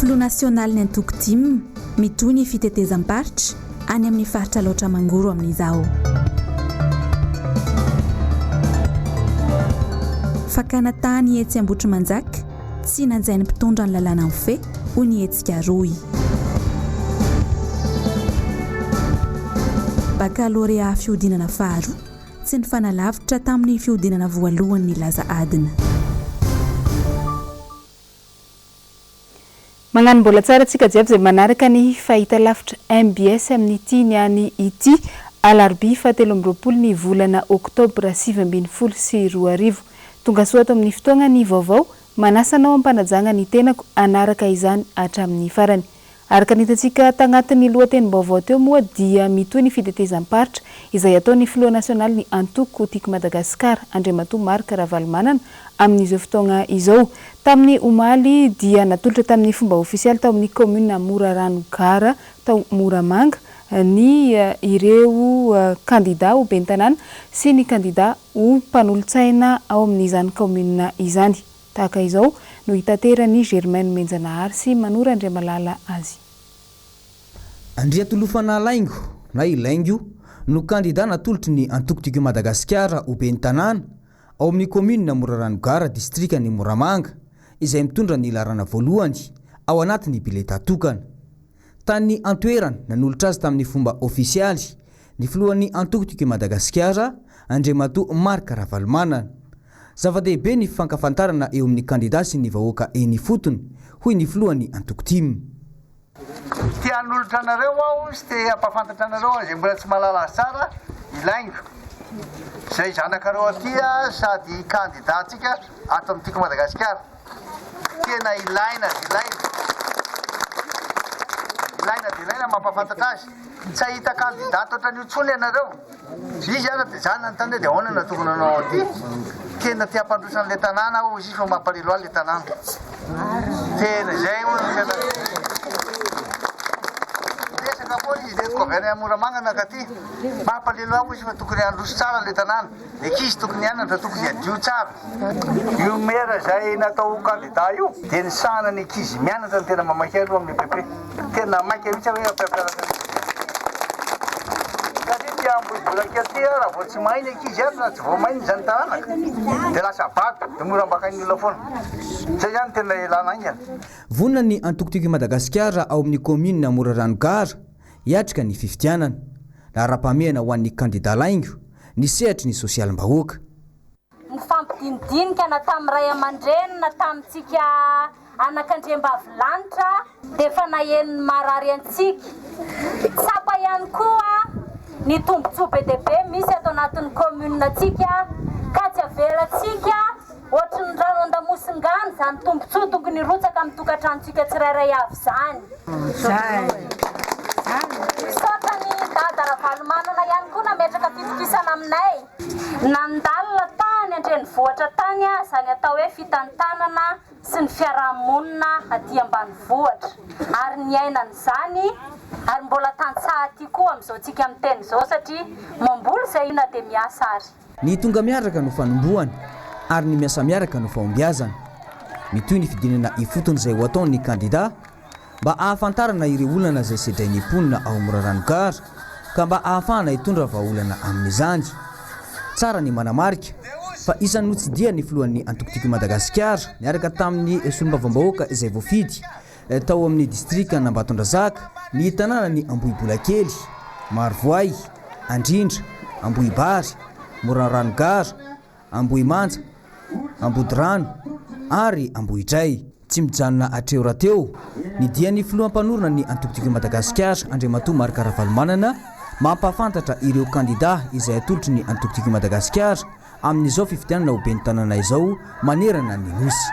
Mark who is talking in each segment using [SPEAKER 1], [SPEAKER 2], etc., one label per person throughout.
[SPEAKER 1] Filoha nasionalin'ny antoko tim, mitohy ny fitetezam-paritra any amin'ny faritra Alaotra Mangoro amin'izao. Fakana tany etsy Ambohitrimanjaka, tsy najain'ny mpitondra ny lalàna mifehy, hoy ny hetsika Rohy. Bakalorea fihodinana faharoa, tsy nifanalavitra tamin'ny fihodinana voalohany ny laza adina.
[SPEAKER 2] Magnano mbola tsara antsika jiaby izay manaraka ny fahitalavitra mbs amin'ity niany ity alarobia faha 23 ny volana oktobra 2019. Tongasoa ato amin'ny fotoagna ny vaovao, manasa anao am-panajagna ny tenako hanaraka izany hatramin'ny farany. Araka ny hitantsika tagnatin'ny lohatenim-baovao teo moa dia mitohy ny fitetezam-paritra izay ataon'ny filoha nasionalin'ny antoko Tiako Madagasikara, Andriamatoa Marc Ravalomanana, amin'izao fotoagna izao. Tamin'ny omaly dia natolotra tamin'ny fomba ofisialy tao amin'ny kaominina Morarano Gara tao Moramanga ny ireo kandida ho ben'ny tanàna sy ny kandida ho mpanolotsaina ao amin'izany kaominina izany. Tahaka izao no itateran'i Germain Nomenjanahary sy Mano Randriamalala azy.
[SPEAKER 3] Andriatolofana Laingo na i Laingo no kandida natolotry ny antoko Tiako i Madagasikara ho ben'ny tanàna ao amin'ny kaominina Morarano Gara distrikan'i Moramanga izay mitondra ny laharana voalohany ao anatin'ny bileta tokana. Tany an-toerana, nanolotra azy tamin'ny fomba ofisialy ny filohan'ny antoko Tiako i Madagasikara, Andriamatoa Marc Ravalomanana. Zava-dehibe ny fifankafantarana eo amin'ny kandida sy ny vahoaka eny ifotony, hoy ny filohan'ny antoko tim.
[SPEAKER 4] Te hanolotra anareo aho sy te hampahafantatra anareo aho izay mbola tsy mahalala azy tsara, i Laingo, izay zanakareo aty sady kandida-ntsika ato amin'ny Tiako Madagasikara. Tena ilaina dia ilaina, ilaina dia ilaina mampahafantatra azy. Tsy hahita candidat ohatran'io intsony ianareo. Izy ara dia za nanontany hoe dia ahoana no tokony hanao aty. Tena te hampandroso an'ilay tanàna aho hozy izy fa mampalahelo ahy ilay tanàna. Tena izay hono no tena. Resaka foana izy nentiko avy any Moramanga nankaty. Mampalahelo ahy hozy izy fa tokony handroso tsara ilay tanàna. Ny ankizy tokony hianatra, tokony hadio tsara. Io maire izay natao ho candidat io dia nisahana ny ankizy mianatra no tena mamaky aloha amin'ny EPP. Tena maika mihitsy aho hoe hampianatra ny ankizy. Satria ty Ambohibolakely ty raha vao tsy mahay ny ankizy ato na tsy vao mahay ny izany taranaka dia lasa bado dia mora ambakain'ny olona foana. Izay izany no tena ilana haingana.
[SPEAKER 3] Vonona ny antoko Tiako i Madagasikara ao amin'ny kaominina Morarano Gara hiatrika ny fifidianana. Laharam-pahamehana ho an'ny kandida Laingo ny sehatry ny sosialim-bahoaka.
[SPEAKER 5] Nifampidinidinika na tamin'ny ray aman-dreny na tamintsika anak'andriambavilanitra dia efa naheno ny marary antsika. Tsapa ihany koa ny tombontsoa be dia be misy ato anatin'ny commune-ntsika ka tsy avelantsika ohatry ny rano an-damosin-gana izany tombontsoa tokony hirotsaka amin'ny tokantranontsika tsirairay avy izany. Misaotra an'i Dada Ravalomanana ihany koa nametraka fitokisana aminay. Nandalina tany an-drenivohitra tany aho izany atao hoe fitantanana sy ny fiaraha-monina aty ambanivohitra ary niaina an'izany ary mbola tantsaha aty koa amin'izao tsika miteny izao satria mamboly izay na dia miasa ary.
[SPEAKER 3] Ny tonga miaraka no fanombohana ary ny miasa miaraka no fahombiazana. Mitohy ny fidinana ifotony izay ho ataon'ny kandida mba hahafantarana ireo olana izay sedrain'ny mponina ao Morarano Gara ka mba hahafahana hitondra vahaolana amin'izany. Tsara ny manamarika fa isan'ny notsidihan'ny filohan'ny antoko Tiako i Madagasikara niaraka tamin'ny solombavambahoaka izay voafidy tao amin'ny distrikan'Ambatondrazaka ny tanànan'i Ambohibolakely, Marovoay, Andrindra, Ambohibary, Morarano Gara, Ambohimanja, Ambodirano ary Ambohidray. Tsy mijanona hatreo rahateo ny dian'ny filoha mpanorina ny antoko Tiako i Madagasikara, Andriamatoa Marc Ravalomanana, mampahafantatra ireo kandida izay atolotry ny antoko Tiako i Madagasikara amin'izao fifidianana ho ben'ny tanàna izao manerana ny Nosy.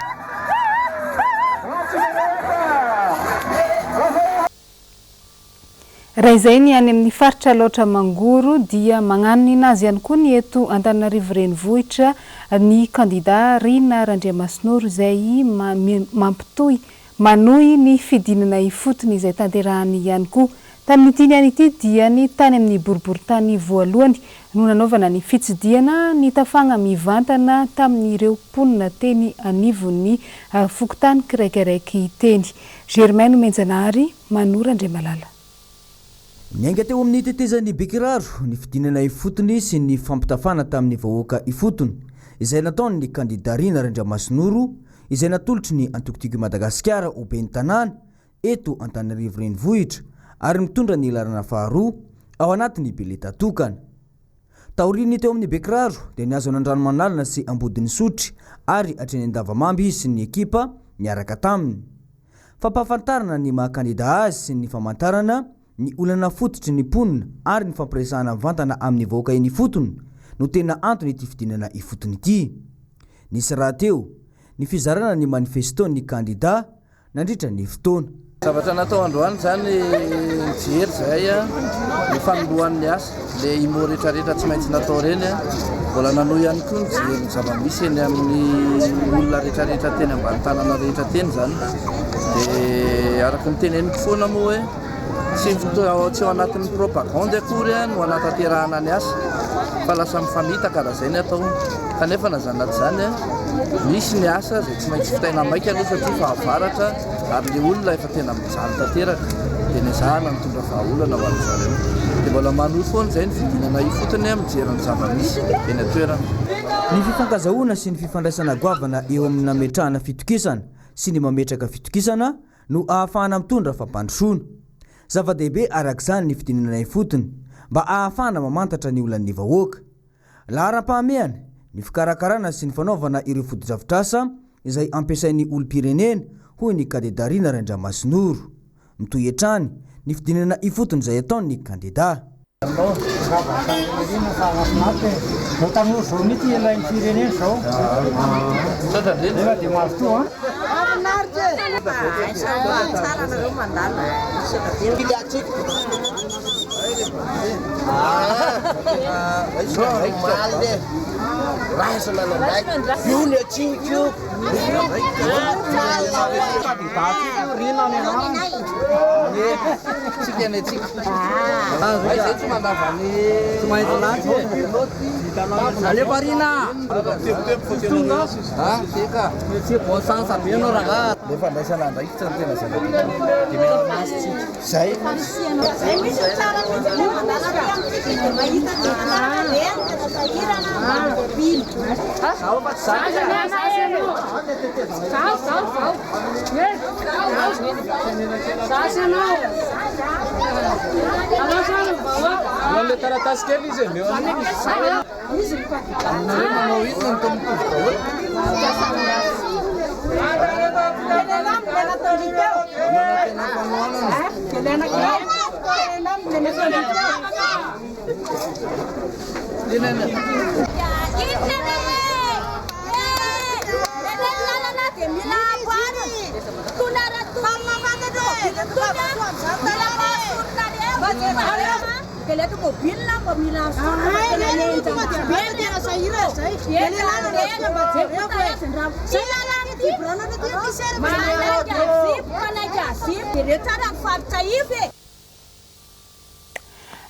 [SPEAKER 2] Raha izay ny any amin'ny faritra Alaotra Mangoro dia magnano ny nazy ihany koa ny eto Antananarivo Renivohitra ny kandida Rina Randriamasinoro izay mampitohy manohy ny fidinana ifotony izay tanterahany ihany koa. Tamin'ity niany ity dia ny tany amin'ny boriborintany voalohany no nanaovana ny fitsidihana nitafagna mivantana tamin'ireo mponina teny anivon'ny fokontany kiraikiraiky teny. Germain Nomenjanahary, Manoro Andriamalala.
[SPEAKER 3] Niainga teo amin'ny tetezan'i Bekiraro ny fidinana ifotony sy ny fampitafana tamin'ny vahoaka ifotony izay nataon'ny kandida Rina Randriamasinoro izay natolotry ny Antoko Tiako i Madagasikara ho ben'ny tanàna eto Antananarivo Renivohitra ary mitondra ny laharana faharoa ao anatin'ny bileta tokana. Taorian'ny teo amin'ny Bekiraro dia nihazo an'Andranomanalina sy Ambodin'Isotry ary hatreny Andavamamba izy sy ny ekipa niaraka taminy. Fampahafantarana ny maha kandida azy sy ny famantarana ny olana fototry ny mponina ary ny fampiresahana mivantana amin'ny vahoaka eny ifotony no tena anton'ity fidinana ifotony ity. Nisy rahateo ny fizarana ny manifesto-n'ny kandida nandritra ny fotoana.
[SPEAKER 6] Zavatra natao androany izany nijery izahay ny fanombohan'ny asa, le IMO rehetrarehetra tsy maintsy natao ireny, mbola nanohy ihany koa nijery ny zava-misy eny amin'ny olona rehetrarehetra teny ambany tanana rehetra teny izany. Dia araka ny teneniko foana moa hoe tsy tsy ao anatin'ny propagande akory no anatanterahana ny asa fa lasa mifamitaka raha izay ny atao. Kanefa na izany na tsy izany, misy ny asa izay tsy maintsy vitaina maika aloha satria fahavaratra ary ilay olona efa tena mijaly tanteraka dia nezahana nitondra vahaolana ho an-dry zareo. Dia mbola manohy foana izay ny fidinana ifotony mijery ny zava-misy eny an-toerana.
[SPEAKER 3] Ny fifankazahoana sy ny fifandraisana goavana eo amin'ny nametrahana fitokisana sy ny mametraka fitokisana no ahafahana mitondra fampandrosoana. Zava-dehibe araka izany ny fidinana ifotony mba ahafahana mamantatra ny olan'ny vahoaka. Laharam-pahamehana, ny fikarakarana sy ny fanaovana ireo fotodrafitrasa izay ampiasain'ny olom-pirenena, hoy ny kandida Rina Raindramasinoro. Mitohy hatrany ny fidinana ifotony izay ataon'ny kandida.
[SPEAKER 6] Zay.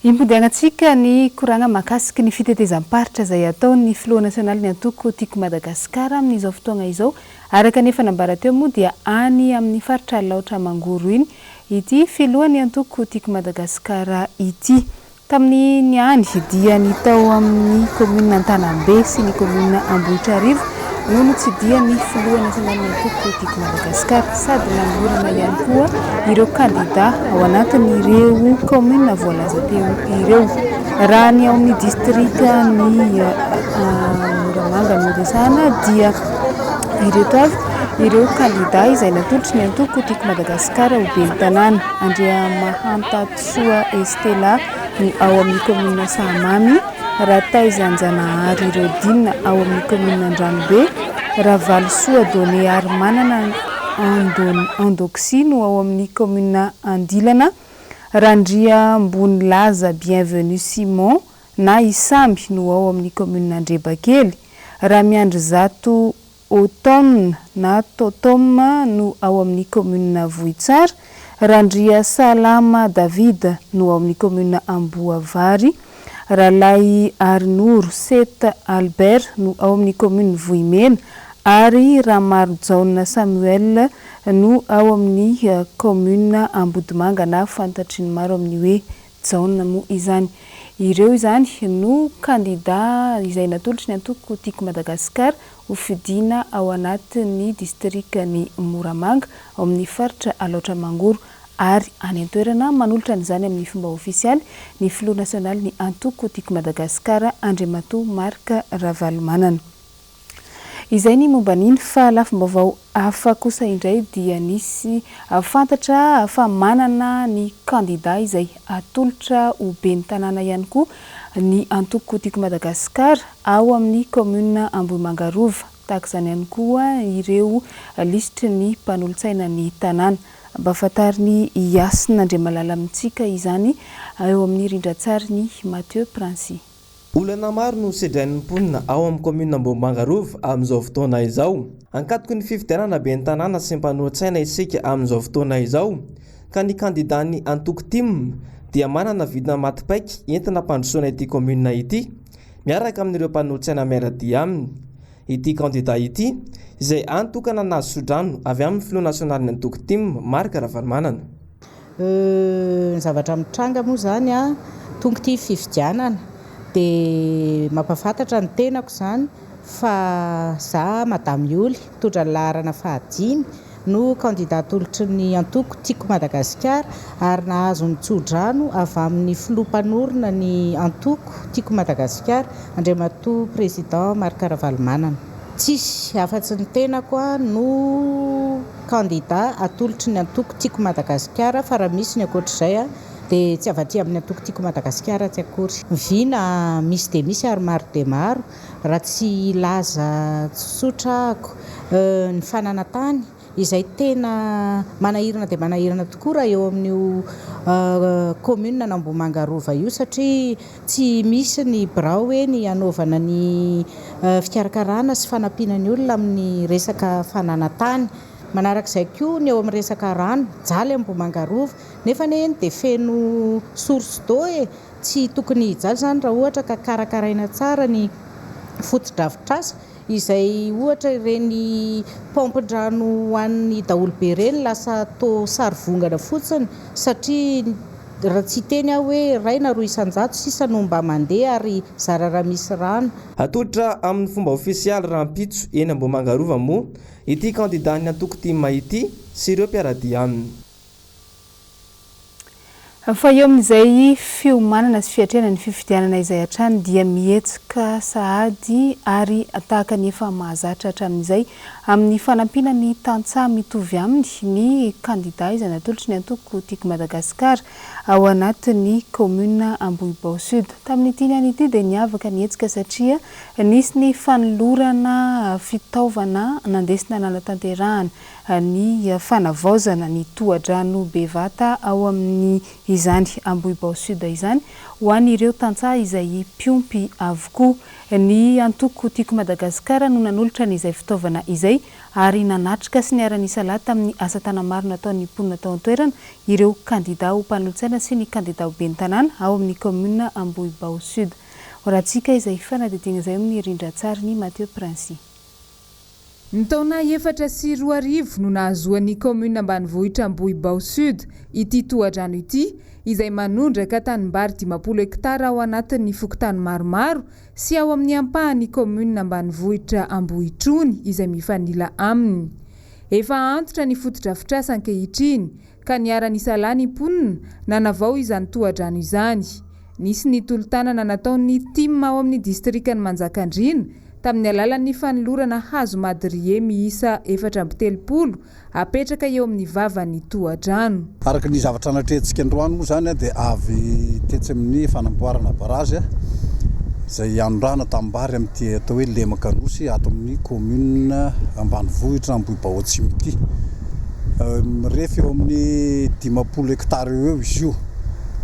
[SPEAKER 2] Impodianantsika ny koragna mahakasiky ny fitetezam-paritra izay ataon'ny filoha nasionalin'ny antoko Tiako Madagasikara amin'izao fotoagna izao. Araka ny efa nambara teo moa dia any amin'ny faritra Alaotra Mangoro iny ity filohan'ny antoko Tiako Madagasikara ity. Tamin'ny niany dia ny tao amin'ny kaominina Antanambe sy ny kaominina Ambohitrarivo no notsidihan'ny filoha nasionalin'ny antoko Tiako Madagasikara sady nanolorana ihany koa ireo kandida ao anatin'ireo kaominina voalaza teo ireo. Raha ny ao amin'ny distrikan'i Moramanga no resahana dia ireto avy ireo kandida izay natolotry ny antoko Tiako Madagasikara ho ben'ny tanàna, Andriamahantatosoa Estella ny ao amin'ny kaominina Sahamamy, Rataizanjanahary Rodine ao amin'ny kaominina Andranobe, Ravalosoa Donné Harimanana Andoxy no ao amin'ny kaominina Andilana, Randriambonilaza Bienvenu Simon na i Samby no ao amin'ny kaominina Andrebakely, Ramiandrizato Automne na Totom no ao amin'ny kaominina Vohitsara, Randriasalama David no ao amin'ny kaominina Amboavary, Ralay Harinoro Seth Albert no ao amin'ny kaominina Vohimena ary Ramarojaona Samuel no ao amin'ny kaominina Ambodimanga na fantatry ny maro amin'ny hoe Jaona moa izany. Ireo izany no kandida izay natolotry ny antoko Tiako Madagasikara ho fidiana ao anatin'ny distrikan'i Moramanga ao amin'ny faritra Alaotra Mangoro ary any an-toerana manolotra an'izany amin'ny fomba ofisialy ny filoha nasionalin'ny antoko Tiako Madagasikara Andriamatoa Marc Ravalomanana. Izay ny momba an'iny fa lafim-baovao hafa kosa indray dia nisy fantatra fa manana ny kandida izay atolotra ho ben'ny tanàna ihany koa ny antoko Tiako Madagasikara ao amin'ny kaominina Ambohimanga Rova. Tahaka izany ihany koa ireo lisitry ny mpanolotsaina ny tanàna. Mba fantarin'i Hasina Andriamalala amintsika izany eo amin'ny rindran-tsarin'i Mathieu Princy.
[SPEAKER 7] Olana maro no sedrain'ny mponina ao amin'ny kaominina Ambohimanga Rova amin'izao fotoana izao. Ankatoky ny fifidianana ben'ny tanàna sy mpanolotsaina isika amin'izao fotoana izao ka ny kandidan'ny antoko tim dia manana vina maty paika entina hampandrosoana ity kaominina ity miaraka amin'ireo mpanolotsaina miara-dia aminy. Ity kandida ity izay hany tokana nahazo tsodrano avy amin'ny filoha nasionalin'ny antoko tim Marc Ravalomanana.
[SPEAKER 8] Ny zavatra mitranga moa izany an, tonga ity fifidianana dia mampahafantatra ny tenako izany fa za Madame Yoly mitondra ny laharana fahadimy no kandida atolotry ny antoko Tiako Madagasikara ary nahazo ny tsodrano avy amin'ny filoha mpanorina ny antoko Tiako Madagasikara Andriamatoa Président Marc Ravalomanana. Tsisy afa-tsy ny tenako no kandida atolotry ny antoko Tiako Madagasikara fa raha misy ny ankoatr'izay dia tsy avy aty amin'ny antoko Tiako Madagasikara tsy akory. Ny vina misy dia misy ary maro dia maro raha tsy hilaza tsotra ahako ny fananan-tany izay tena manahirana dia manahirana tokoa raha eo amin'io commune an'Ambohimanga Rova io satria tsy misy ny birao eny hanaovana ny fikarakarana sy fanampiana ny olona amin'ny resaka fananan-tany. Manarak'izay koa ny eo amin'ny resaka rano, mijaly Ambohimanga Rova nefa anie eny dia feno source d'eau e! Tsy tokony hijaly izany raha ohatra ka karakaraina tsara ny fotodrafitrasa. Izay ohatra ireny paompin-drano ho an'ny daholobe ireny lasa toa sary vongana fotsiny satria raha tsy hiteny aho hoe iray na 2% sisa no mba mandeha ary zara raha misy rano.
[SPEAKER 7] Hatolotra amin'ny fomba ofisialy rahampitso eny Ambohimanga Rova moa ity kandidan'ny antoko tim ity sy ireo mpiara-dia aminy.
[SPEAKER 2] Fa eo amin'izay fiomanana sy fiatrehana ny fifidianana izay hatrany dia mihetsika sahady ary tahaka ny efa mahazatra hatramin'izay amin'ny fanampiana ny tantsaha mitovy aminy ny kandida izay natolotry ny antoko Tiako Madagasikara ao anatin'ny kaominina Ambohibao Sud. Tamin'ity niany ity dia niavaka ny hetsika satria nisy ny fanolorana fitaovana nandesina nanatanterahana ny fanavaozana ny tohadrano Bevata ao amin'ny izany Ambohibao Sud izany ho an'ireo tantsaha izay mpiompy avokoa. Ny antoko Tiako Madagasikara no nanolotra an'izay fitaovana izay ary nanatrika sy niara-nisalahy tamin'ny asa tana-maro nataon'ny mponina tao an-toerana ireo kandida ho mpanolotsaina sy ny kandida ho ben'ny tanàna ao amin'ny kaominina Ambohibao Sud. Horahantsika izay fanadihadiana izay amin'ny rindran-tsarin'i Mathieu Princy.
[SPEAKER 9] Ny taona 2004 no nahazoan'ny kaominina ambanivohitra Ambohibao Sud ity tohadrano ity, izay manondraka tanimbary 50 hektara ao anatin'ny fokontany maromaro sy ao amin'ny ampahan'ny kaominina ambanivohitra Ambohitrony izay mifanila aminy. Efa antitra ny fotodrafitrasa ankehitriny ka niara-nisalahy ny mponina nanavao izany tohadrano izany. Nisy ny tolo-tanana nataon'ny tim ao amin'ny distrikan'i Manjakandriana tamin'ny alalan'ny fanolorana hazo madrier miisa 34 apetraka eo amin'ny vavan'ny tohadrano.
[SPEAKER 10] Araka ny zavatra natrehintsika androany moa izany dia avy tetsy amin'ny fanamboarana barazy izay anondrahana tanimbary amin'ity atao hoe lemaka Anosy ato amin'ny commune ambanivohitra Ambohibao Atsimo ity. Mirefy eo amin'ny 50 hectares eo eo izy io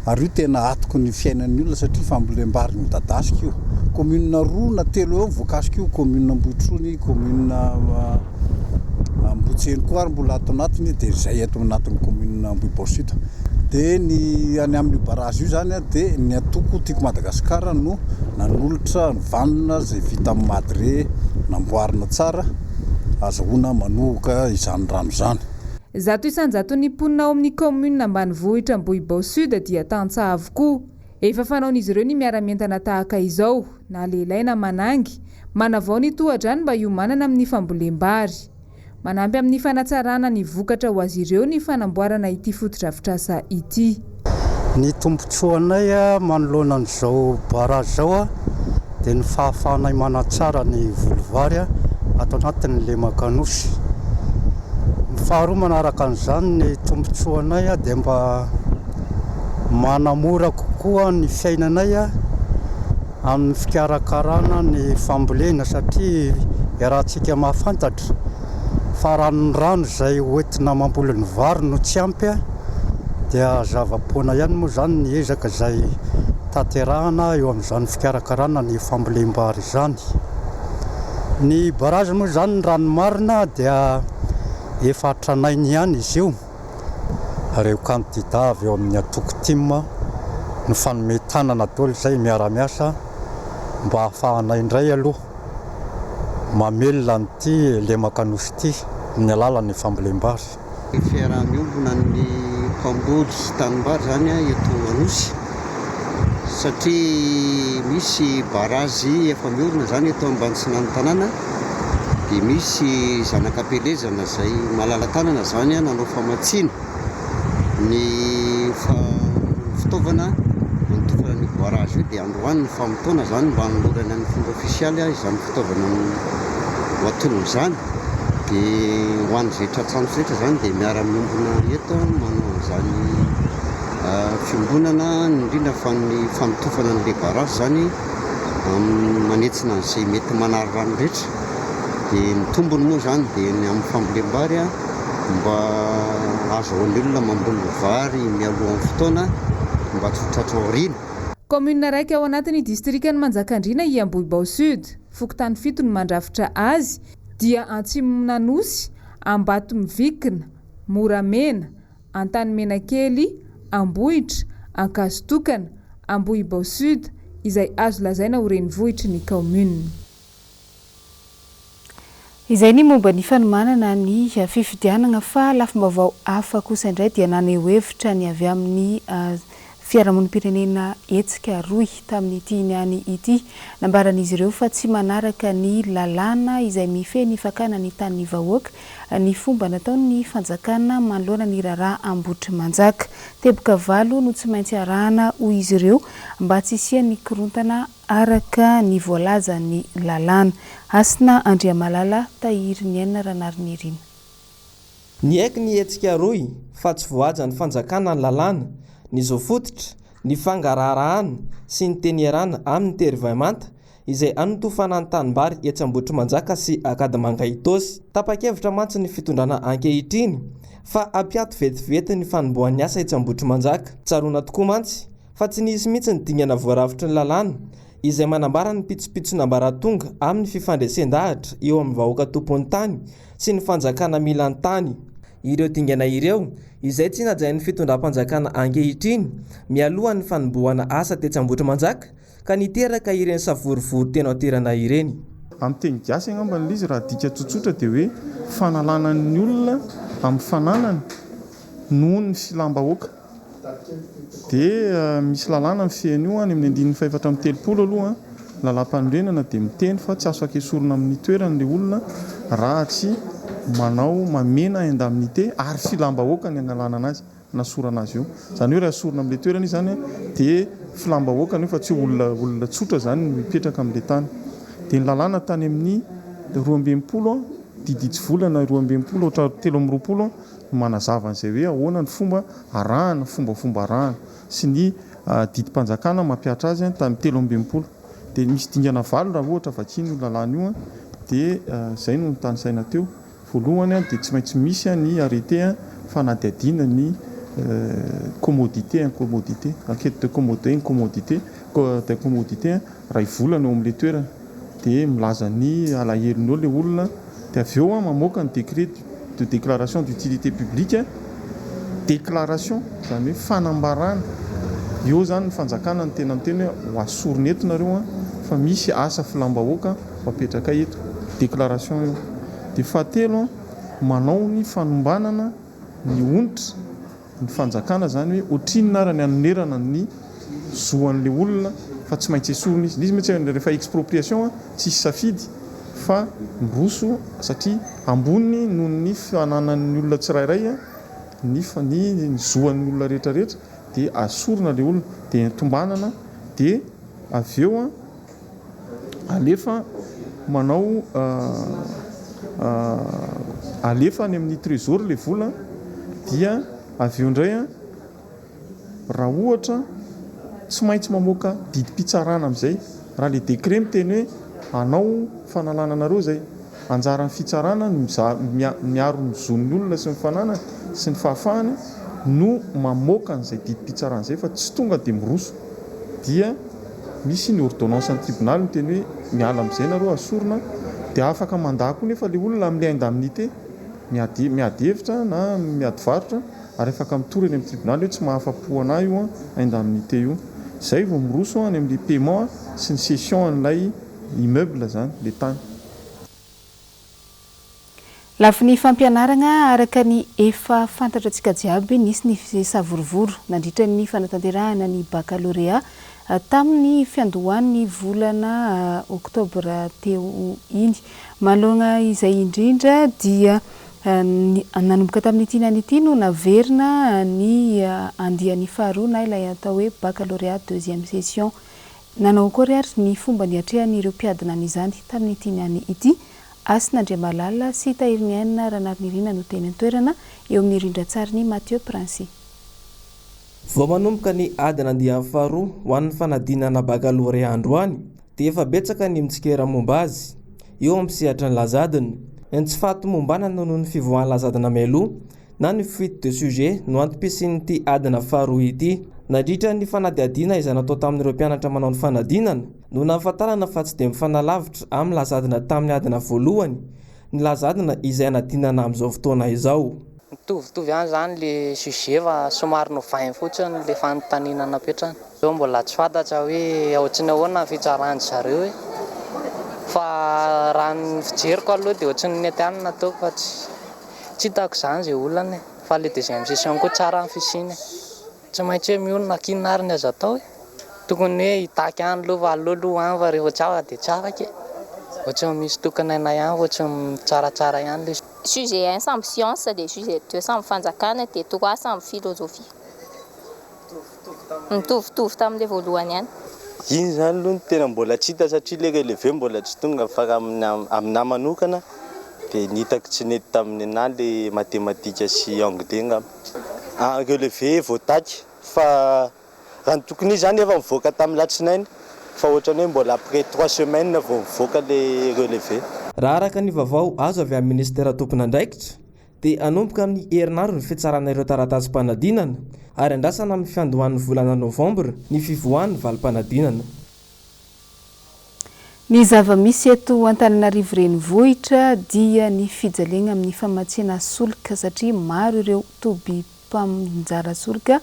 [SPEAKER 10] ary io tena atoky ny fiainan'ny olona satria fambolem-bary midadasika io. Commune roa na telo eo no voakasika io, commune Ambohitrony, commune. Ambohitseno koa ary mbola ato anatiny dia izay ato anatin'ny commune Ambohibao Sud. Dia ny any amin'io barrage io izany dia ny antoko Tiako Madagasikara no nanolotra ny vanona izay vita amin'ny madre namboarina tsara azahoana manohoka izany rano izany.
[SPEAKER 9] 100% mponina ao amin'ny kaominina ambanivohitra Ambohibao Sud dia tantsaha avokoa. Efa fanaon'izy ireo ny miara-mientana tahaka izao, na lehilahy na manangy, manavao ny tohadrano mba hiomanana amin'ny fambolem-bary. Manampy amin'ny fanatsarana ny vokatra ho azy ireo ny fanamboarana ity fotodrafitrasa ity.
[SPEAKER 11] Ny tombontsoanay manoloana an'izao barrage izao dia ny fahafahanay manatsara ny voly vary ato anatin'ny lemaka Anosy. Ny faharoa manaraka an'izany ny tombontsoanay dia mba manamora kokoa ny fiainanay amin'ny fikarakarana ny fambolena satria iarahantsika mahafantatra fa raha ny rano izay hoentina mamboly ny vary no tsy ampy dia zava-poana ihany moa izany ny ezaka izay tanterahana eo amin'izany fikarakarana ny fambolem-bary izany. Ny barrage moa izany raha ny marina dia efa tranainy ihany izy io. Ireo kandida avy eo amin'ny antoko tim nifanome tanana daholo izay miara-miasa mba hahafahanay indray aloha mamelona an'ity lemaka Anosy ity amin'ny alalan'ny fambolem-bary.
[SPEAKER 12] Fiaraha-miombona ny mpamboly sy tanimbary izany eto Anosy satria misy barazy efa miorina izany eto ambanintsinan'ny tanàna. dia misy zanak'ampielezana izay malala-tanana izany nanao famatsiana ny fitaovana nanotofana an'io barrage io dia androany ny famotoana izany mba hanolorana amin'ny fomba ofisialy izany fitaovana ho atolony izany dia ho an'izay tratran'ny rehetra izany dia miara-miombona eto manao an'izany fiombonana indrindra fa ny fanotofana an'ilay barrage izany manetsina an'izay mety manary rano rehetra dia ny tombony moa izany dia ny amin'ny fambolem-bary mba ahazoan'ny olona mamboly vary mialohan'ny fotoana mba tsy ho tratra aoriana.
[SPEAKER 9] Kaominina raika ao anatin'ny distrikan'i Manjakandriana i Ambohibao Sud. Fokontany fito no mandrafitra azy dia Antsimon'Anosy, Ambatomivikina, Moramena, Antanimenakely, Ambohitra, Ankazotokana, Ambohibao Sud, izay azo lazaina ho renivohitry ny kaominina.
[SPEAKER 2] Izay ny momba ny fanomanana ny fifidianana fa lafim-baovao hafa kosa indray dia naneho hevitra ny avy amin'ny Fiarahamonim-pirenena hetsika rohy tamin'ity niany ity. Nambaran'izy ireo fa tsy manaraka ny lalàna izay mifehy ny fakana ny tanin'ny vahoaka ny fomba nataon'ny fanjakana manoloana ny raharaha Ambohitrimanjaka. Teboka valo no tsy maintsy arahana hoy izy ireo mba tsy hisian'ny korontana araka ny voalazan'ny lalàna. Hasina Andriamalala, Tahiriniaina Ranarinirina.
[SPEAKER 7] Niaiky ny hetsika rohy fa tsy voahajan'ny fanjakana ny lalàna, ny zo fototra, ny fangaraharahana sy ny teny ierana amin'ny terivemanta izay anotofana ny tanimbary etsy Ambohitrimanjaka sy Akadimanga Itaosy. Tapa-kevitra mantsy ny fitondrana ankehitriny fa hampiato vetivety ny fanombohan'ny asa etsy Ambohitrimanjaka. Tsaroana tokoa mantsy fa tsy nisy mihitsy ny dingana voarafitry ny lalàna izay manambara ny pitsopitson'ambaratonga amin'ny fifandresen-dahatra eo amin'ny vahoaka tompon'ny tany sy ny fanjakana mila ny tany. Ireo dingana ireo, izay tsy najain'ny fitondram-panjakana ankehitriny, mialohan'ny fanombohana asa tetsy Ambohitrimanjaka, ka niteraka ireny savorovoro teny an-toerana ireny.
[SPEAKER 13] Amin'ny teny gasy angamba ilay izy raha adika tsotsotra dia hoe fanalana ny olona amin'ny fananany noho ny filam-bahoaka. Dia misy lalàna mifehy an'io any amin'ny andininy fahefatra amby telopolo aloha, lalàmpanorenana dia miteny fa tsy azo akesorina amin'ny toerany ilay olona raha tsy manao mamena indemnité ary filam-bahoaka ny analana anazy, anasorana azy eo. Izany hoe raha esorina amin'ilay toerana izy izany dia filam-bahoaka io fa tsy hoe olona olona tsotra izany no hipetraka amin'ilay tany. Dia ny lalàna tany amin'ny 62, didy hitsivolana 62 hatramin'ny 23, no manazava an'izay hoe ahoana ny fomba arahana, fombafomba arahana sy ny didim-panjakana mampihatra azy tamin'ny 63. Dia misy dingana valo raha ohatra vakiana io lalàna io dia izay no notanisaina teo. Voalohany dia tsy maintsy misy ny arrêté fanadihadiana ny commodité, incommodité, enquête de commodité, incommodité, d'incommodité iray volana eo amin'ilay toerana dia milaza ny alahelony eo ilay olona dia avy eo mamoaka ny décret. de déclaration d'utilité publique, déclaration izany hoe fanambarana, eo izany ny fanjakana no tena miteny hoe ho asorina eto nareo an, fa misy asa filam-bahoaka ho apetrakay eto, déclaration io. Dia fahatelo an, manao ny fanombanana ny onitra. ny fanjakana zany hoe ohatrinona ara ny hanonerana ny zo an'le olona fa tsy maintsy esorina izy, izy mantsy rehefa expropriation tsisy safidy fa miroso satria ambony noho ny fananan'ny olona tsirairay ny ny zo an'ny olona rehetra rehetra dia asorina le olona dia tombanana dia avy eo alefa manao alefa any amin'ny trésor ilay vola dia avy eo indray raha ohatra tsy maintsy mamoaka didim-pitsarana amin'izay raha ilay décret miteny hoe hanao fanalana anareo izay Anjaran'ny fitsarana ny mizaha, miaro ny zon'ny olona sy ny fananany sy ny fahafahany no mamoaka an'izay didim-pitsarana izay fa tsy tonga dia miroso dia misy ny ordonnance an'ny tribonaly miteny hoe miala amin'izay nareo asorina dia afaka mandà koa nefa ilay olona amin'ilay indemnité miady miady hevitra na miady varotra ary afaka mitory eny amin'ny tribonaly hoe tsy mahafa-po anah io indemnité io izay vao miroso any amin'ilay paiement sy ny cession an'ilay immeuble izany ilay tany.
[SPEAKER 2] Lafiny fampianaragna, araka ny efa fantatra antsika jiaby, nisy ny savorovoro nandritra ny fanatanterahana ny bakalorea tamin'ny fiandohan'ny volana oktobra teo iny. Manoloana izay indrindra dia nanomboka tamin'ity niany ity no naverina ny andiany faharoa na ilay atao hoe bakalorea deuxième session. Nanao akory ary ny fomba niatrehan'ireo mpiadina an'izany tamin'ity niany ity? Hasina Andriamalala sy Tahiriniaina Ranarinirina no teny an-toerana, eo amin'ny rindran-tsarin'i Mathieu Princy.
[SPEAKER 7] Vao manomboka ny adina andiany faharoa ho an'ny fanadinana bakalorea androany dia efa betsaka ny mitsikera momba azy eo amin'ny sehatry ny laza adina. Ny tsy fahatomombanana noho ny fivoahan'ny laza adina mialoha na ny fuite de sujet no antom-pisian'ity adina faharoa ity. Nandritra ny fanadihadiana izay natao tamin'ireo mpianatra manao ny fanadinana no nahafantarana fa tsy dia mifanalavitra amin'ny laza adina tamin'ny adina voalohany ny laza adina izay anadinana amin'izao fotoana izao.
[SPEAKER 14] Mitovitovy ihany izany le sujet fa somary novainy fotsiny le fanontaniana napetrany. Zao mbola tsy fantatra hoe ohatry ny ahoana ny fitsaran-dry zareo e! Fa raha ny fijeriko aloha dia ohatry ny nety ihany ny nataoko fa tsy Tsy hitako izany izay olana e! Fa le deuxième session koa tsara ny fisiany e! Tsy maintsy hoe mionona k'inona ary ny azo atao e! Tokony hoe hitaky any aloha fa aleo aloha any fa rehefa tsy afaka dia tsy afaka e! Ohatran'ny misy tokony hainay ihany fa ohatran'ny tsaratsara ihany le.
[SPEAKER 5] Sujet un samby science dia sujet deux samby fanjakana dia trois samby philosophie. Mitovitovy tamin'ilay voalohany ihany.
[SPEAKER 15] Iny izany aloha no tena mbola tsy hita satria ilay relevé mbola tsy tonga fa raha aminahy manokana dia ny hitako tsy nety tamin'ny anahy ilay matematika sy anglais angamba. Relevé voataky fa raha ny tokony izy izany efa nivoaka tamin'ny alatsinainy fa ohatran'ny hoe mbola après trois semaines vao mivoaka ilay relevé.
[SPEAKER 7] Raha araka ny vaovao azo avy amin'ny minisitera tompon'andraikitra dia hanomboka amin'ny herinandro ny fitsarana ireo taratasim-panadinana ary andrasana amin'ny fiandohan'ny volana novambra ny fivoahan'ny valim-panadinana.
[SPEAKER 2] Ny zava-misy eto Antananarivo Renivohitra dia ny fijaliana amin'ny famatsiana solika satria maro ireo toby mpaminjara solika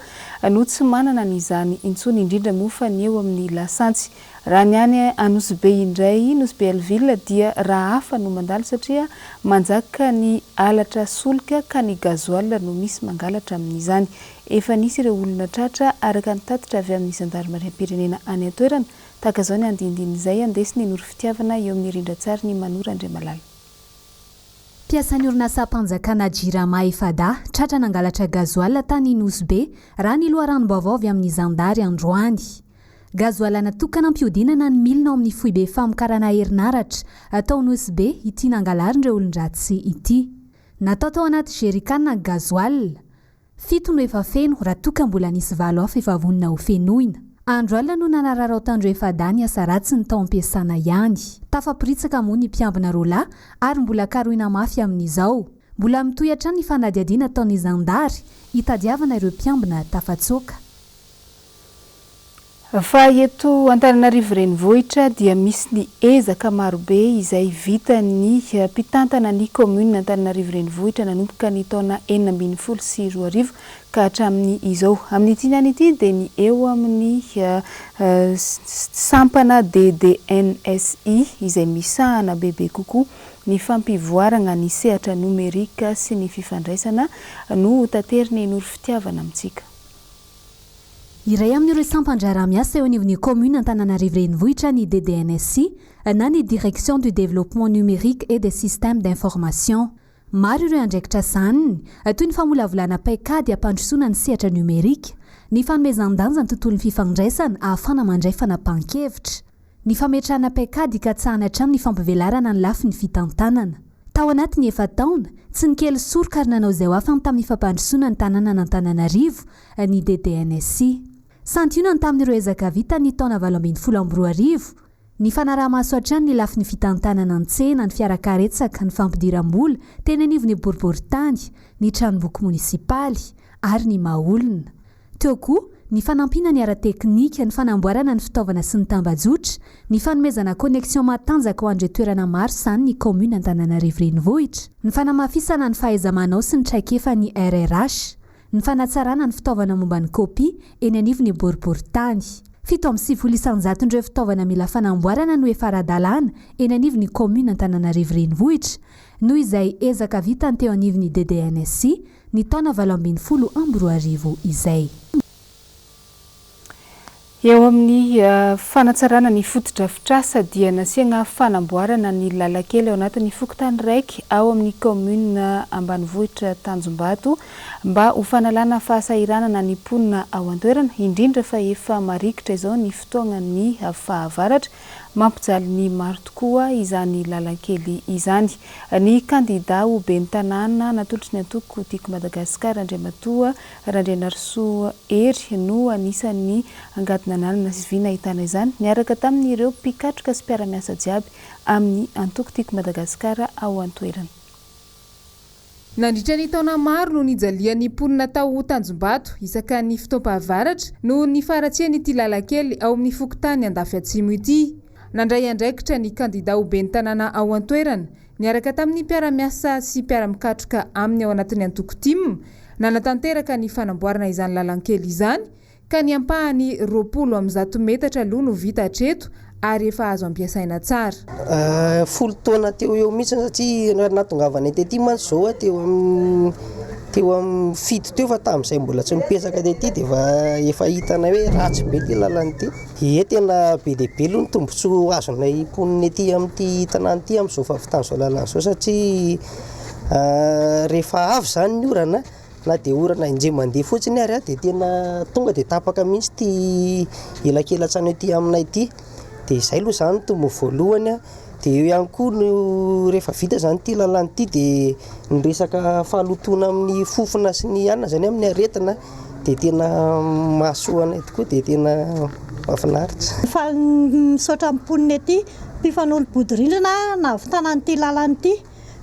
[SPEAKER 2] no tsy manana an'izany intsony, indrindra moa fa ny eo amin'ny lasantsy. Raha ny any Anosibe indray, Nosy Be Hellville, dia raha hafa no mandalo satria manjaka ny halatra solika ka ny gasoil no misy mangalatra amin'izany. Efa nisy ireo olona tratra araka ny tatitra avy amin'ny zandarimariam-pirenena any an-toerana. Tahaka izao ny andinindin'izay andesin'i Noro Fitiavana eo amin'ny rindran-tsarin'i Manoro Andriamalala.
[SPEAKER 16] Mpiasan'ny orinasam-panjakana Jirama efa-dahy tratra nangalatra gasoil tany Nosy Be, raha ny loharanom-baovao avy amin'ny zandary androany. Gasoil natokana hampihodinana ny milina ao amin'ny foibe famokarana herinaratra tao Nosy Be ity nangalarin'ireo olon-dratsy ity. Natao tao anaty jerrycan ny gasoil. Fito no efa feno raha toa ka mbola nisy valo hafa efa vonona ho fenoina. Andro alina no nanararaotan-dry efa-dahy ny asa ratsiny tao am-piasana ihany. Tafaporitsaka moa ny mpiambina roalahy ary mbola karohina mafy amin'izao. Mbola mitohy hatrany ny fanadihadiana ataon'ny zandary hitadiavana ireo mpiambina tafatsoaka.
[SPEAKER 2] Fa eto Antananarivo Renivohitra dia misy ny ezaka marobe izay vitan'ny mpitantana ny kaominina Antananarivo Renivohitra nanomboka ny taona 2016 ka hatramin'ny izao. Amin'ity niany ity dia ny eo amin'ny sampana DDNSI izay misahana bebe kokoa ny fampivoaragna ny sehatra nomerika sy ny fifandraisana no hotaterin'i Noro Fitiavana amintsika.
[SPEAKER 16] Iray amin'ireo sampan-draharaha miasa eo anivon'ny kaominina Antananarivo Renivohitra ny DDNSI na ny Direction du Développement Numérique et des Systèmes d'Information. Maro ireo andraikitra sahaniny, toy ny famolavolana paikady hampandrosoana ny sehatra nomerika, ny fanomezan-danja ny tontolon'ny fifandraisana ahafahana mandray fanapahan-kevitra, ny fametrahana paikady hikatsahana hatrany ny fampivelarana ny lafiny fitantanana. Tao anatin'ny efa-taona, tsy nikely soroka ary nanao izay ho afany tamin'ny fampandrosoana ny tanànan'Antananarivo ny DDNSI. Santionany tamin'ireo ezaka vita ny taona 2018, ny fanaraha-maso hatrany ny lafiny fitantanana ny tsena, ny fiarakaretsaka, ny fampidiram-bola teny anivon'ny boriborintany, ny tranomboky monisipaly ary ny maha-olona. Teo koa ny fanampiana ny ara-teknika, ny fanamboarana ny fitaovana sy ny tambajotra, ny fanomezana connexion matanjaka ho an'ireo toerana maro sahanin'ny ny kaominina Antananarivo Renivohitra, ny fanamafisana ny fahaiza-manao sy ny traikefan'ny RRH, ny fanatsarana ny fitaovana momba ny kopia eny anivon'ny boriborintany. 97 isan-jaton'ireo fitaovana mila fanamboarana no efa ara-dalàna eny anivon'ny kaominina Antananarivo Renivohitra, noho izay ezaka vitany teo anivon'ny DDNSI ny taona 2018 izay.
[SPEAKER 2] Eo amin'ny fanatsarana ny fotodrafitrasa dia nasiagna fanamboarana ny lalan-kely ao anatin'ny fokontany raiky ao amin'ny kaominina ambanivohitra Tanjombato mba ho fanalana fahasahiranana ny mponina ao an-toerana, indrindra fa efa marikitra izao ny fotoagnan'ny fahavaratra. Mampijaly ny maro tokoa izany lalan-kely izany. Ny kandidà ho ben'ny tanàna natolotry ny antoko Tiako Madagasikara, Andriamatoa Randrianarisoa Hery no anisan'ny angady nananana sy vy nahitana izany, niaraka tamin'ireo mpikatroka sy mpiara-miasa jiaby amin'ny antoko Tiako Madagasikara ao an-toerana.
[SPEAKER 9] Nandritra ny taona maro no nijalian'ny mponina tao Tanjombato isaka ny fotoam-pahavaratra noho ny faharatsian'ity lalan-kely ao amin'ny fokontany Andafiatsimo ity. Nandray andraikitra ny kandida ho ben'ny tanàna ao an-toerana, niaraka tamin'ny mpiara-miasa sy mpiara-mikatroka aminy ao anatin'ny antoko tim, nanatanteraka ny fanamboarana izany lalan-kely izany, ka ny ampahany 120 metatra aloha no vita hatreto ary efa azo ampiasaina tsara.
[SPEAKER 17] Folo taona teo ho eo mihitsy satria raha nahatongavanay tety mantsy izao teo amin'ny teo amin'ny fito teo fa tamin'izay mbola tsy nipetraka tety dia efa efa hitanay hoe ratsy be ity lalana ity. Ie tena be dia be aloha ny tombontsoa azonay mponina ety amin'ity tanàna ity amin'izao fahavitan'izao lalana izao satria rehefa avy izany ny orana Na dia orana indray mandeha fotsiny ary dia tena tonga dia tapaka mihitsy ity elakelan-trano ety aminay ity. Dia izay aloha izany no tombony voalohany. Dia eo ihany koa no rehefa vita izany ity lalana ity dia ny resaka fahalotoana amin'ny fofona sy ny anona izany amin'ny aretina dia tena mahasoa anay tokoa dia tena mahafinaritra.
[SPEAKER 18] Faly misaotra ny mponina ety mpifanolo-bodirindrina nahavitana an'ity lalana ity.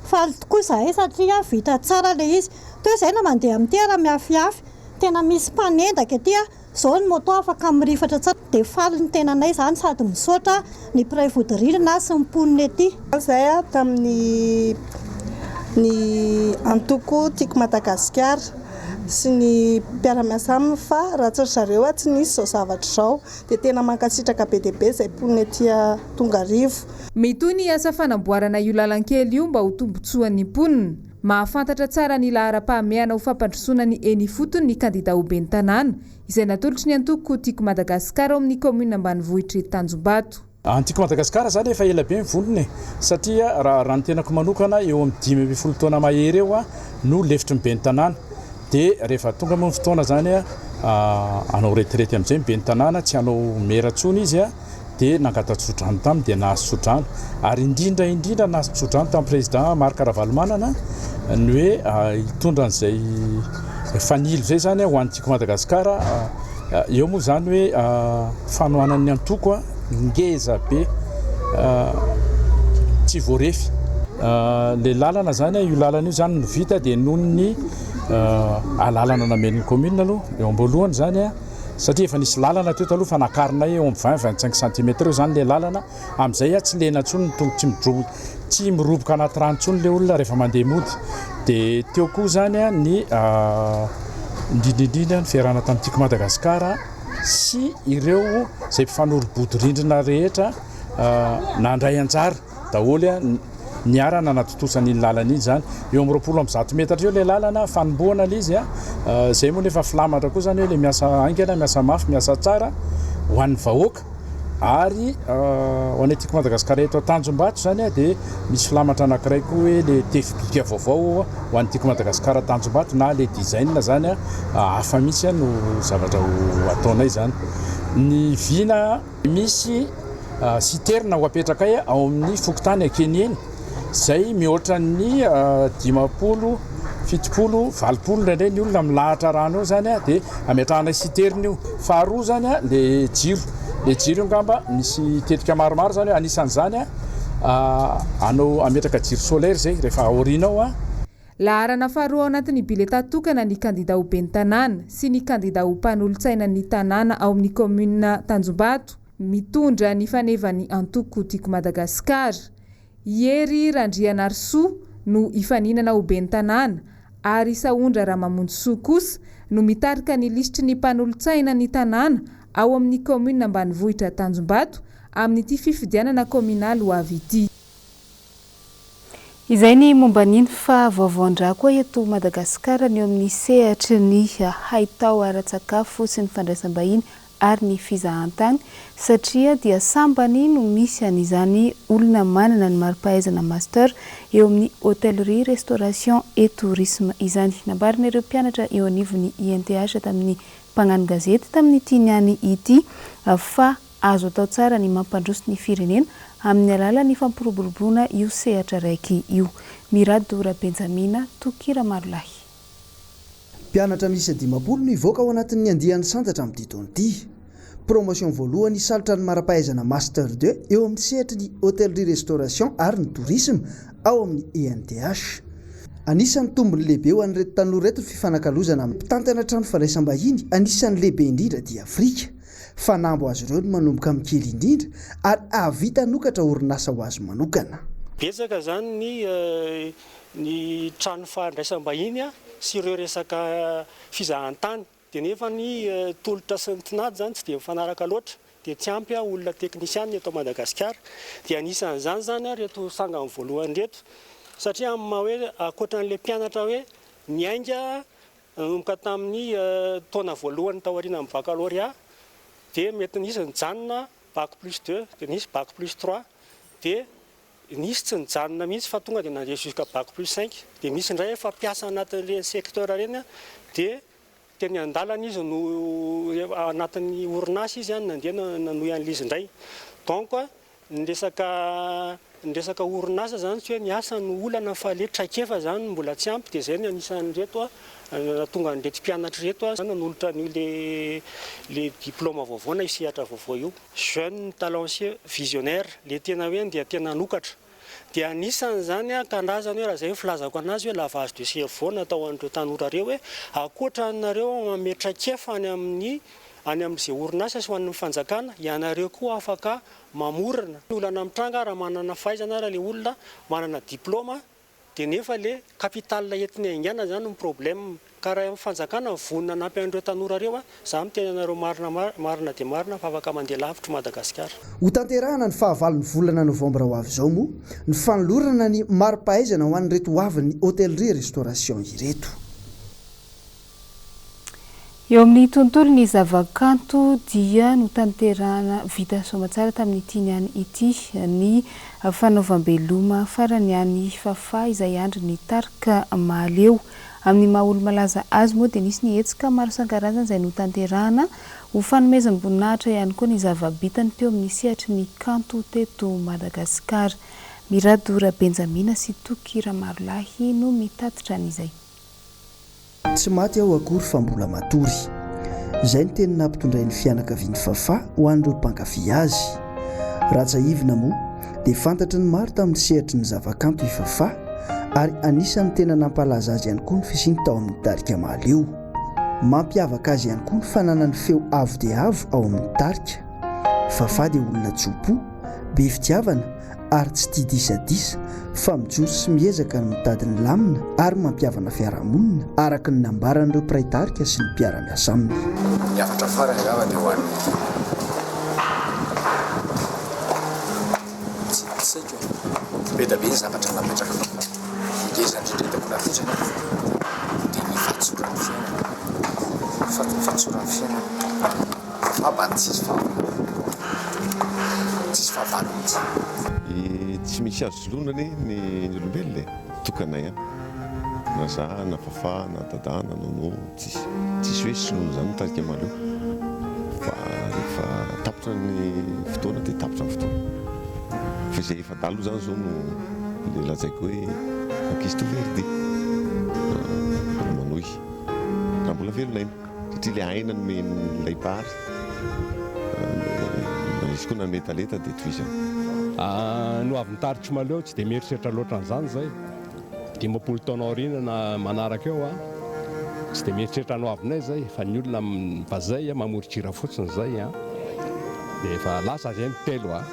[SPEAKER 18] Faly tokoa izahay satria vita tsara ilay izy. Teo izahay na mandeha amin'ity ary mihafihafy. Tena misy mpanendaka ety a! Izao ny moto afaka mirifatra tsara. Dia faly ny tenanay izany sady misaotra ny mpiray vodirindrina sy ny mponina ety.
[SPEAKER 19] Faly izahay tamin'ny ny antoko Tiako Madagasikara sy ny mpiara-miasa aminy fa raha tsy ry zareo tsy nisy izao zavatra izao. Dia tena mankasitraka be dia be izay mponina ety Tongarivo.
[SPEAKER 9] Mitohy ny asa fanamboarana io lalan-kely io mba ho tombontsoan'ny mponina. Mahafantatra tsara ny laharam-pahamehana ho fampandrosoana ny eny ifotony ny kandida ho ben'ny tanàna, izay natolotry ny antoko Tiako Madagasikara ao amin'ny kaominina ambanivohitr'i Tanjombato.
[SPEAKER 20] Tiako Madagasikara izany efa ela be mivondrona e! Satria raha ny tenako manokana eo amin'ny 15 taona mahery eo no lefitry ny ben'ny tanàna. Dia rehefa tonga moa ny fotoana izany hanao retraite amin'izay ny ben'ny tanàna, tsy hanao maire intsony izy dia nangata-tsodrano taminy dia nahazo tsodrano. Ary indrindra indrindra nahazo tsodrano tamin'ny président Marc Ravalomanana ny hoe hitondra an'izay fanilo izay izany ho an'ny Tiako Madagasikara. Eo moa izany hoe fanohanan'ny antoko ngeza be tsy voarefy. Ilay lalana izany, io lalana io izany no vita dia noho ny alalana namen'ny commune aloha eo am-boalohany izany. Satria efa nisy lalana teo taloha fa nakarinay eo amin'ny 20, 25 centimètres eo izany ilay lalana, amin'izay tsy lena intsony ny tongotra, tsy midrobo, tsy miroboka anaty rano intsony ilay olona rehefa mandeha mody. Dia teo koa izany ny indrindra indrindra ny fiarahana tamin'ny Tiako Madagasikara sy ireo izay mpifanolo-bodirindrina rehetra nandray anjara daholo niara nanatontosa an'iny lalana iny izany. Eo amin'ny 120 metatra eo ilay lalana, fanombohana ilay izy. Izay moa nefa filamatra koa izany hoe ilay miasa haingana, miasa mafy, miasa tsara ho an'ny vahoaka. Ary ho anay Tiako Madagasikara eto Tanjombato izany dia misy filamatra anankiray koa hoe ilay tefy bika vaovao ho an'ny Tiako Madagasikara Tanjombato na ilay design izany hafa mihitsy no zavatra ho ataonay izany. Ny vina. Misy citerne ho apetrakay ao amin'ny fokontany Ankenieny izay mihoatra ny 50, 70, 80 indraindray ny olona milahatra rano eo izany dia ametrahanay citerne io. Faharoa izany ilay jiro, ilay jiro io angamba misy tetika maromaro izany hoe anisan'izany hanao hametraka jiro solaire izay rehefa aoriana ao.
[SPEAKER 9] Laharana faharoa ao anatin'ny biletà tokana ny kandida ho ben'ny tanàna sy ny kandida ho mpanolotsainan'ny tanàna ao amin'ny kaominina Tanjombato, mitondra ny fanevan'ny antoko Tiako Madagasikara. I Hery Randrianarisoa no hifaninana ho ben'ny tanàna ary Sahondra Ramamonjisoa kosa no mitarika ny lisitry ny mpanolotsaina ny tanàna ao amin'ny kaominina ambanivohitra Tanjombato amin'ity fifidianana kaominaly ho avy ity.
[SPEAKER 2] Izay ny momba an'iny fa vaovaon-draha koa eto Madagasikara ny eo amin'ny sehatry ny haitao ara-tsakafo sy ny fandraisam-bahiny ary ny fizahantany satria dia sambany no misy an'izany olona manana ny mari-pahaizana Master eo amin'ny Hôtellerie, Restauration et Tourisme izany. Nambaran'ireo mpianatra eo anivon'ny INTH tamin'ny mpagnano gazety tamin'ity niany ity fa Azo atao tsara ny mampandroso ny firenena amin'ny alalan'ny fampiroboroboana io sehatra raiky io. Mirado Rabenjamina, Toky Ramarolahy.
[SPEAKER 21] Mpianatra miisa 50 no hivoaka ao anatin'ny andiany Santatra amin'ity taona ity. Promotion voalohany hisalotra ny mari-pahaizana Master deux eo amin'ny sehatry ny Hôtellerie Restauration ary ny Tourisme ao amin'ny ENTH. Anisan'ny tombony lehibe ho an'ireto tanora ireto ny fifanakalozana amin'ny mpitantana trano fandraisam-bahiny anisan'ny lehibe indrindra aty Afrika. Fanamby ho azy ireo ny manomboka amin'ny kely indrindra ary hahavita hanokatra orinasa ho azy manokana.
[SPEAKER 22] Betsaka izany ny ny trano fandraisam-bahiny sy ireo resaka fizahantany dia nefa ny tolotra sy ny tinady izany tsy dia mifanaraka loatra dia tsy ampy olona teknisianina eto Madagasikara dia anisan'izany izany ireto sangany voalohany ireto satria amin'ny maha hoe ankoatran'ilay mpianatra hoe niainga Nanomboka tamin'ny taona voalohany taorian'ny baccalauréat dia mety nisy nijanona bac plus deux dia nisy bac plus trois dia nisy tsy nijanona mihitsy fa tonga dia nandeha jusqu'à bac plus cinq dia misy indray efa mpiasa anatin'ireny secteur ireny dia teny an-dalana izy no anatin'ny orinasa izy nandeha nanohy an'ilay izy indray donc Ny resaka ny resaka orinasa zany tsy hoe ny asa no olana fa le traikefa zany no mbola tsy ampy dia zay no anisan'ireto nahatonga an'ireto mpianatra ireto nanolotra an'io le le diplôme vaovao na io sehatra vaovao io. Jeune talentueux visionnaire le tena hoe andeha tena hanokatra dia anisan'izany kandrazany hoe raha zay ny filazako anazy hoe lavage de cerveau natao an'ireo tanora ireo hoe ankoatra anareo manome traikefa any amin'ny any amin'izay orinasa sy ho an'ny fanjakana, ianareo koa afaka mamorona. Ny olana mitranga raha manana fahaizana ara le olona, manana diploma, dia nefa le capital entiny haingana zany no problème. Ka raha ny fanjakana vonona hanampy an'ireo tanora ireo, za miteny anareo marina marina dia marina fa afaka mandeha lavitra Madagasikara.
[SPEAKER 21] Hotanterahana ny fahavalon'ny volana novambra ho avy izao moa ny fanolorana ny mari-pahaizana ho an'ireto hoavin'ny Hôtellerie Restauration ireto.
[SPEAKER 2] Eo amin'ny tontolon'ny zavakanto dia notanterahana vita soamatsara tamin'ity niany ity ny fanaovam-beloma farany an'i Fafah izay andrin'ny tarika Mahaleo. Amin'ny maha olo-malaza azy moa dia nisy ny hetsika maro isan-karazany izay notanterahana ho fanomezam-boninahitra ihany koa ny zava-bitany teo amin'ny sehatry ny kanto teto Madagasikara. Mirado Rabenjamina sy Toky Ramarolahy no mitatitra an'izay.
[SPEAKER 21] Tsy maty aho akory fa mbola matory. Izay ny teny nampitondrain'ny fianakavian'i Fafah ho an'ireo mpankafy azy. Raha tsiahivina moa dia fantatry ny maro tamin'ny sehatry ny zavakanto i Fafah ary anisan'ny tena nampalaza azy ihany koa ny fisiany tao amin'ny tarika Mahaleo. Mampiavaka azy ihany koa ny fananany feo avo dia avo ao amin'ny tarika. Fafah dia olona tso-po, be fitiavana ary tsy tia disadisa fa mijoro sy miezaka ny mitady ny lamina ary mampihavana fiarahamonina, araka ny nambaran'ireo mpiray tarika sy ny mpiara-miasa aminy.
[SPEAKER 1] Ny hafatra farany angamba dia ho an'ny tsy tsy haiko e. Be dia be ny zavatra napetraka fa ny ngeza indrindra hitako napetrany dia ny fahatsoran'ny fiainana. Fahatsoran'ny fiainana. Fa mba tsisy fahavalo. Tsisy fahavalo mihitsy.
[SPEAKER 4] Tsy misy azo soloina anie ny olombelona e! Tokana ihany. Na za na Fafah na Dada na Nono tsisy tsisy hoe soloina izany ny tarika Mahaleo fa rehefa tapitra ny fotoana dia tapitra ny fotoana. Fa izay efa dalo izany izao no ilay lazaiko hoe ankizy toa Verdi mbola manohy raha mbola velona aina. Satria ilay aina nomen'ilay Mpahary, na izy koa nanome talenta dia tohizana.
[SPEAKER 23] Ny ho avin'ny tarik'i Mahaleo tsy dia mieritreritra loatra an'izany izay. 50 taona aoriana na manaraka eo an, tsy dia mieritreritra ny ho avinay izay fa ny olona fa zay mamoron-kira fotsiny izay an, dia efa lasa izay ny telo an.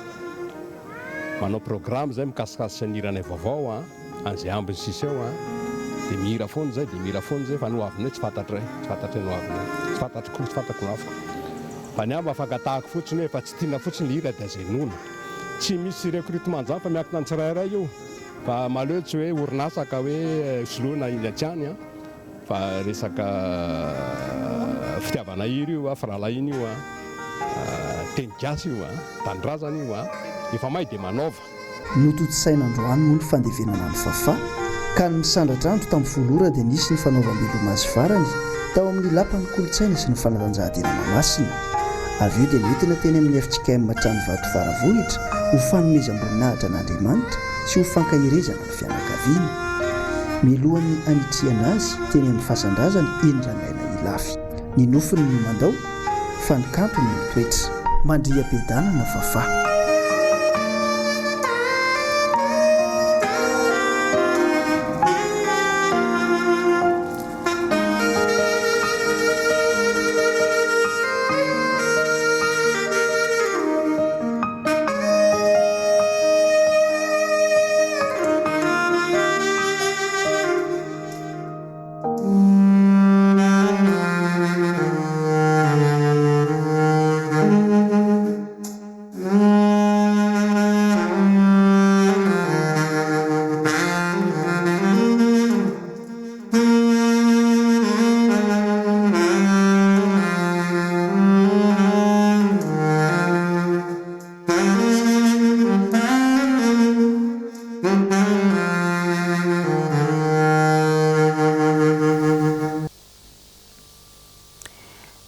[SPEAKER 23] Manao programme zay mikasikasika ny hiranay vaovao an, an'izay ambiny sisa eo an, dia mihira foana zay, dia mihira foana zay fa ny ho avinay tsy fantatray, tsy fantatray ny ho avinay, tsy fantatro koa, tsy fantako ny ho aviko. Fa ny ahy mba fangatahako fotsiny hoe efa tsy tiana fotsiny le hira dia aza henoina. Tsy misy recrutement zany fa miankina ny tsirairay io, fa malheur tsy hoe orinasa ka hoe soloina iny atsy any an, Fa resaka fitiavana hira io a, firahalahiana io a, teny gasy io a, tanindrazana io a, efa may dia manaova.
[SPEAKER 21] Notontosaina androany moa ny fandevenana an'i Fafah, ka ny misandratra andro tamin'ny folo ora dia nisy ny fanaovam-beloma azy farany tao amin'ny Lapan'ny Kolontsaina sy ny Fanatanjahantena Mahamasina. Avy eo dia nentina teny amin'ny fjkm Tranovato Faravohitra ho fanomezam-boninahitra an'Andriamanitra sy ho fankaherezana ny fianakaviana. Milohan'ny hanitrihana azy teny amin'ny fasan-drazany eny Rangaina Ilafy. Ny nofony no mandao fa ny kantony no mitoetra. Mandria am-piadanana Fafah.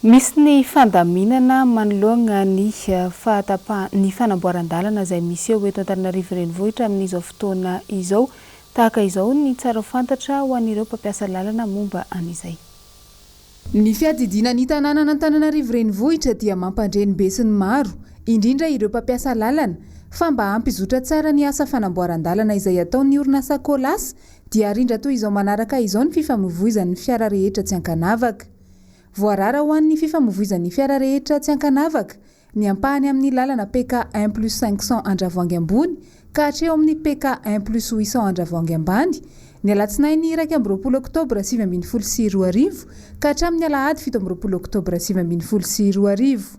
[SPEAKER 2] Misy ny fandaminana manoloana ny fahatapahan ny fanamboaran-dalana izay miseho eto Antananarivo Renivohitra amin'izao fotoana izao. Tahaka izao ny tsara ho fantatra ho an'ireo mpampiasa lalana momba an'izay.
[SPEAKER 9] Ny fiadidiana ny tanànan'Antananarivo Renivohitra dia mampandre ny besinimaro, indrindra ireo mpampiasa lalana, fa mba hampizotra tsara ny asa fanamboaran-dalana izay ataon'ny orinasa Colas dia arindra toy izao manaraka izao ny fifamoivoizan'ny fiara rehetra tsy ankanavaka. Voarara ho an'ny fifamoivoizan'ny fiara rehetra tsy ankanavaka Ny ampahany amin'ny lalana PK un plus 500 Andravoahangy ambony ka hatreo amin'ny PK un plus 800 Andravoahangy ambany, ny alatsinainy 21 oktobra 2019 ka hatramin'ny alahady 27 oktobra 2019.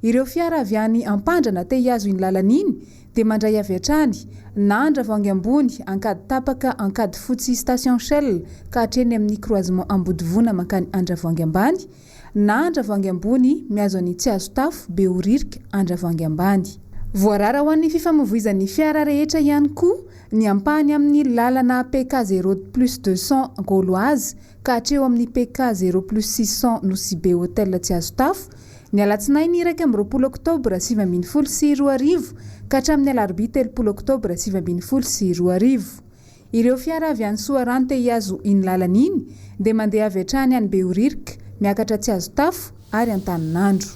[SPEAKER 9] Ireo fiara avy any Ampandrana te hihazo iny lalana iny dia mandray avy hatrany na Andravoahangy ambony, Ankaditapaka, Ankadifotsy Station Shell ka hatreny amin'ny croisement Ambodivona mankany Andravoahangy ambany, na Andravoahangy ambony mihazo an'i Tsiazotafo, Behoririka, Andravoahangy ambany. Voarara ho an'ny fifamoivoizan'ny fiara rehetra ihany koa ny ampahany amin'ny lalana PK zéro plus 200 Gauloise ka hatreo amin'ny PK zéro plus 600 Nosy Be Hotel Tsiazotafo, ny alatsinainy 21 oktobra 2019 ka hatramin'ny alarobia 30 oktobra 2019. Ireo fiara avy any Soarano te hihazo iny lalana iny dia mandeha avy hatrany any Behoririka, miakatra Tsiazotafo ary Antaninandro.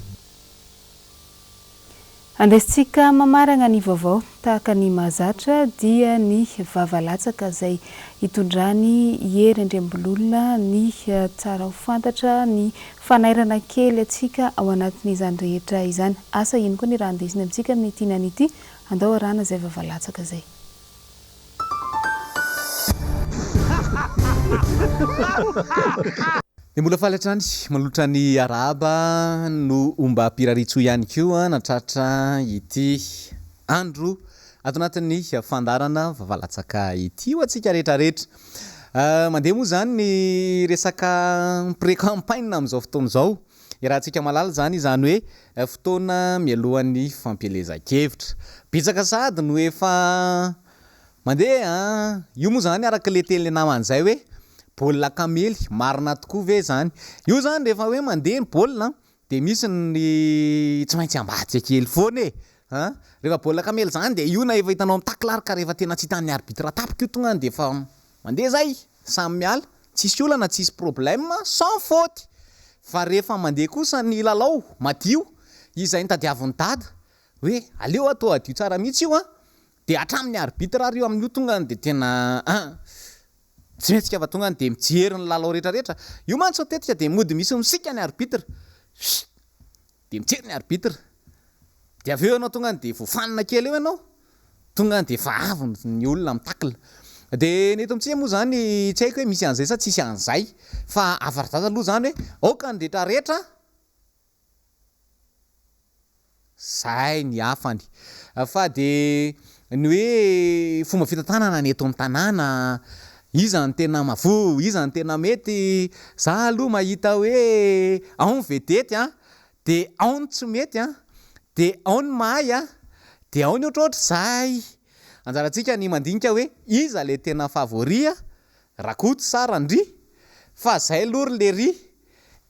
[SPEAKER 2] Andraisintsika mamaragna ny vaovao tahaka ny mahazatra dia ny vava latsaka izay hitondrany Hery Andriambololona ny tsara ho fantatra ny fanairana kely antsika ao anatin'izany rehetra izany. Asa ino koa ny raha andesiny amintsika amin'ity niany ity? Andao arahana izay vava latsaka izay.
[SPEAKER 3] Dia mbola faly hatrany manolotra ny arahaba no ombam-pirariantsoa ihany koa natratra ity andro ato anatin'ny fandaharana vavalatsaka ity ho antsika rehetra rehetra. Mandeha moa izany ny resaka pré-campagne amin'izao fotoana izao. Iarahantsika mahalala izany, izany hoe fotoana mialohan'ny fampielezan-kevitra. Betsaka sahady no efa mandeha an! Io moa izany araka ilay tenin'ilay namana izay hoe baolina kamely, marina tokoa ve izany? Io izany rehefa hoe mandeha ny baolina dia misy ny tsy maintsy ambadika kely foana e! An! Rehefa baolina kamely izany dia io na efa hitanao amin'ny tacle ary ka rehefa tena tsy hitan'ny arbitre tapaka io tonga dia efa Mandeha zay, samy miala, tsisy olana, tsisy problème, sans faute! Fa rehefa mandeha kosa ny lalao, madio, izay notadiavin'i Dada, hoe aleo atao hadio tsara mihitsy io an, dia hatramin'ny arbitre ary io amin'io tonga dia tena an, tsy mihetsika fa tonga dia mijery ny lalao rehetra rehetra, io mantsy matetika dia mody misy misika ny arbitre, chut! Dia mijery ny arbitre. Dia avy eo ianao tonga any dia voafanina kely eo ianao. Tonga any dia efa avy ny olona mi-tacle. Dia ny eto amintsika moa izany tsy haiko hoe misy an'izay sa tsisy an'izay. Fa avaratra aloha izany hoe aoka ny rehetra rehetra izay ny hafany. Fa dia ny hoe fomba fitantanana ny eto an-tanàna, iza no tena mahavoa, iza no tena mety, za aloha mahita hoe ao ny vedety an, dia ao ny tsy mety an, dia ao ny mahay an, dia ao ny ohatrohatr'izay. Anjarantsika ny mandinika hoe iza ilay tena favori an, Rakoto sa Randria? Fa zay aloha ry lery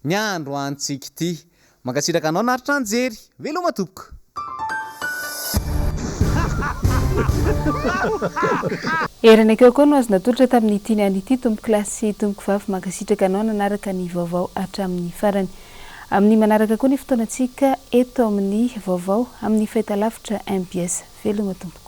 [SPEAKER 3] ny androantsika ity. Mankasitraka anao naritra nijery. Veloma tompoko.
[SPEAKER 2] Heriny akeo koa no azo natolotra tamin'ity niany ity tompokolahy sy tompokovavy mankasitraka anao nanaraka ny vaovao hatramin'ny farany. Amin'ny manaraka koa ny fotoanantsika eto amin'ny vaovao amin'ny fahitalavitra mbs. Veloma tompoko.